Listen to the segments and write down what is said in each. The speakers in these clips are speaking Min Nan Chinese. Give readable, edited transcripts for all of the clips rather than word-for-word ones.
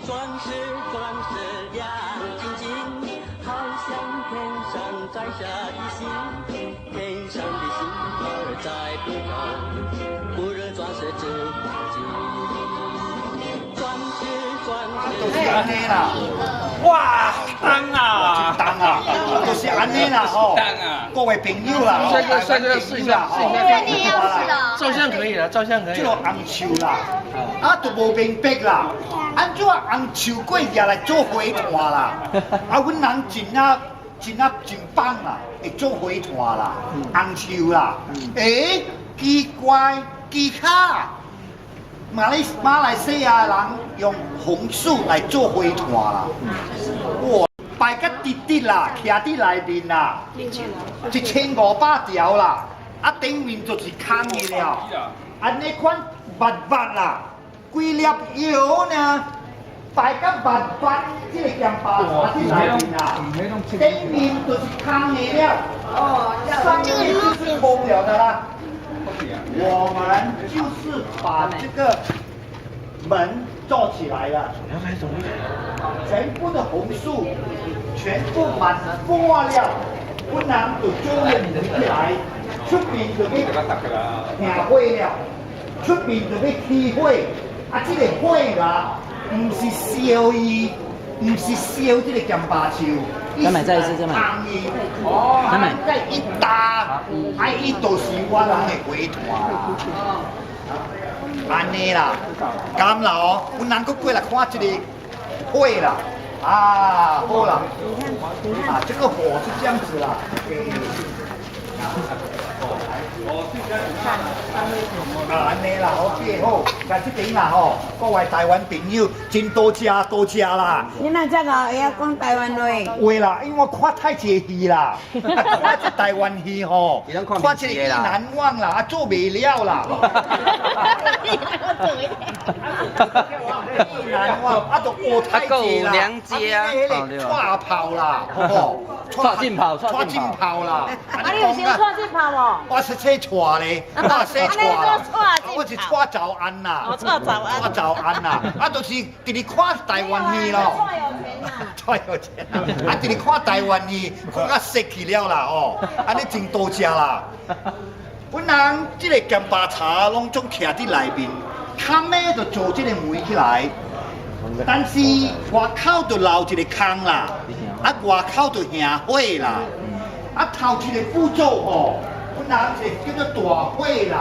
鑽石鑽石亮晶晶，好像天上摘下的星，天上的星兒摘不走，不如鑽石值黃金。鑽石鑽石。就是按呢啦。哇，重啊！重啊，就是按呢啦吼。重啊！各位朋友啦，帥哥，帥哥，試一下，試一下。照相可以了，照相可以。這個紅樹啦，啊，都無明白啦，按怎紅樹過舉來做火炭啦？啊，阮人真啊真啊真棒啦，會做火炭啦，紅樹啦。欸，奇怪，其他馬來西亞人用紅樹來做火炭啦，哇，擺甲直直啦，徛佇內面啦，1500條啦，啊頂面就是空的了，按呢款密密啦，規粒藥呢，擺甲密密，這個鹹巴茶佇內面啦，頂面就是空的了，上面就是空了的啦。我們就是把這個門做起來了，全部的紅樹全部滿破了，不然就做個門起來，出面就欲點火了，出面就欲起火，啊，這個火啦，毋是燒伊，毋是燒這個鹹巴樹。再買再一次，再買。哦，再買。一搭，啊，伊就是我人的火炭。按呢啦，敢啦哦，阮人閣過來看這個火啦，啊，好啦，啊，這個火是這樣子啦，啊，按呢啦，OK 好，在這邊啦吼，各位台灣朋友真多謝多謝啦。你若這個會曉講台灣話？會啦，因為我看太濟戲啦，看這台灣戲吼，看這個意難忘啦，啊做袂了啦。意難忘啊，就學太濟啦，啊，迄個蔡炮啦，吼，蔡進炮，蔡進炮啦。啊，你有先蔡進炮無？我是說錯咧，我說錯啦，我是蔡早安啦，蔡早安，蔡早安啦，啊，就是直直看台灣戲咯。蔡有錢啊！啊，直直看台灣戲，看甲熟去了啦，哦，按呢真多謝啦。阮人這個鹹巴茶攏總徛佇內面，較尾就做這個門起來，但是外口就留一個空啦，啊外口就燃火啦，啊頭一個步驟吼，阮人是叫做大火啦，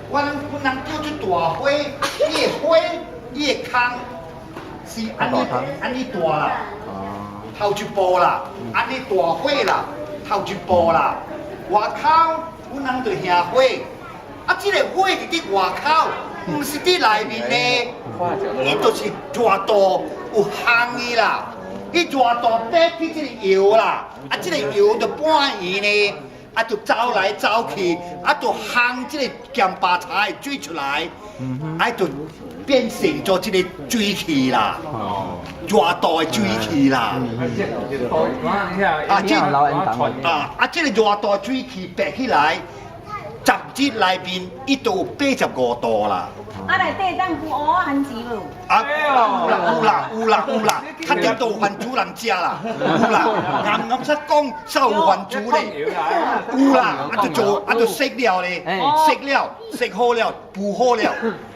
阮人叫做大火，伊的火，伊的空是按呢按呢大啦，頭一步啦，按呢大火啦，頭一步啦，外口阮人就燃火，啊，這個火是佇外口，毋是佇內面的，伊就是熱度有烘伊啦，伊熱度爬去這個窯啦，啊，這個窯就半圓呢，啊，就走來走去，啊，就烘這個鹹巴茶的水出來，啊，就變成做這個水汽啦，熱度的水汽啦。啊，這啊，這個熱度水汽爬起來，10日內面伊都有85度啦。啊，內底當有蚵仔番薯無？啊，有啦有啦有啦有啦，較掂都有番薯人食啦，有啦，啱啱才講才有番薯咧，有啦，啊就做啊就熟了咧，熟了熟好了，補好了，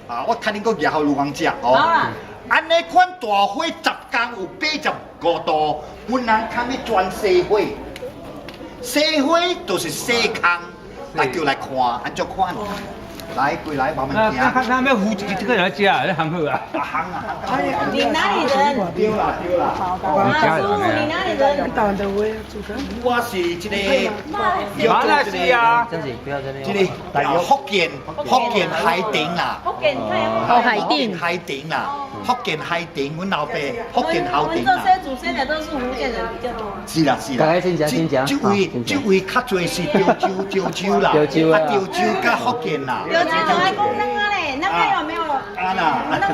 啊，我看恁閣舉予女人食哦。按呢款大火10工有85度，阮人較欲轉細火，細火就是細空，來叫來看，按怎看？來，過來慢慢行。那那要扶這個來食，這烘好啊。啊，烘啊，你哪裡人？對啦對啦。阿叔，你哪裡人？我是這個馬來西亞。這個福建海頂啦。福建海頂。海頂啦，福建海頂，阮老爸福建海頂啦。我們這些祖先的都是福建人比較多。是啦是啦。這位這位較濟是潮州潮州啦，啊潮州佮福建啦。潮州就愛講軟仔咧，軟仔有沒有？啊啦，軟仔。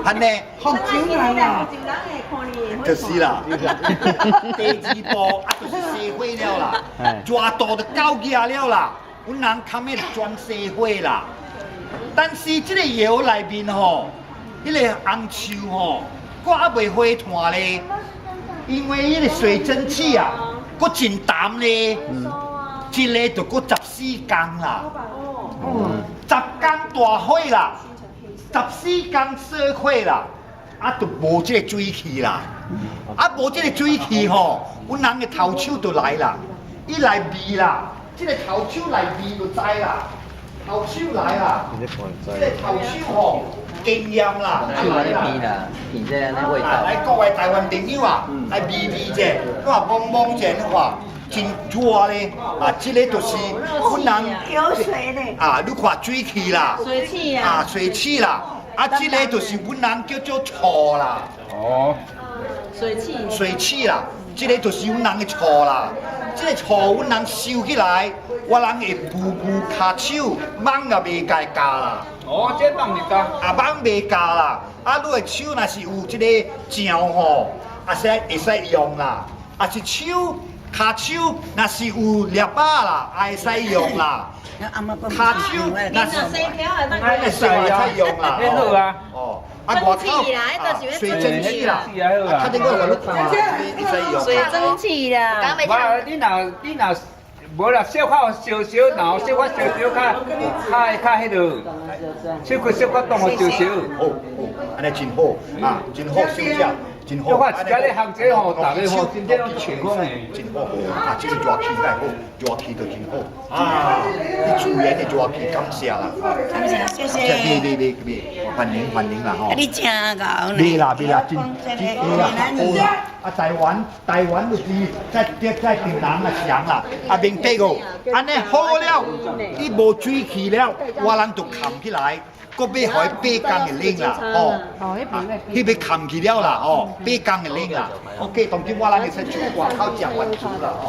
按呢，福州人啊，福州人會看你。就是啦。第二步啊，就是細火了啦，熱度就到額了啦，阮人較欲轉細火啦。但是這個窯內面吼，彼个紅樹吼，閣猶未火炭咧，因為彼個水蒸氣啊，閣真澹咧，一个就閣14工啦，十工大火啦，十四工小火啦，啊，就無這个水氣啦，啊，無這个水氣吼，阮人的頭手就來啦，伊來味啦，這个頭手來味就知啦，頭手來啦，這个頭手吼，經驗啦，手安呢鼻啦，鼻這按呢味道。來各位台灣朋友啊，來味味者，你看摸摸者，你看真熱咧，啊，這个就是阮人有水咧。啊，你看水氣啦，水氣啊。啊，水氣啦，啊，這个就是阮人叫做醋啦。哦。水氣。水氣啦，這个就是阮人的醋啦。這个醋阮人收起來，我人會牛牛跤手蠓也袂共咬啦。哦，這蠓袂咬。啊，蠓袂咬啦。啊，你的手若是有這个醬吼，啊，使會使用啦。啊，是手跤手若是有粒仔啦，也會使用啦。跤手若是，會使用啦。好啊。哦，啊，外口啊，水蒸氣啦。啊，較緊我話你看，會使用。水蒸氣啦。無，你若無啦，小可燒燒，然後小可燒燒較較較彼落，小可小可當予燒燒。好，好，按呢真好，啊，真好小食，真好。我看一家咧行這吼，逐个吼真正攏健康的。真好，啊，這個熱氣來好，熱氣就真好。啊，你自然的熱氣，感謝啦。感謝，謝謝。別別別別，歡迎歡迎啦吼。你真𠢕呢。袂啦袂啦，真真好啦，好啦。啊，台灣就是在頂人啊強啦，啊明白無？按呢好了，伊無水氣了，我人就崁起來，閣欲予伊8工的冷啦，吼。彼欲崁起了啦，吼，8工的冷啦。OK，當今我人會使出外口食飯煮啦，吼。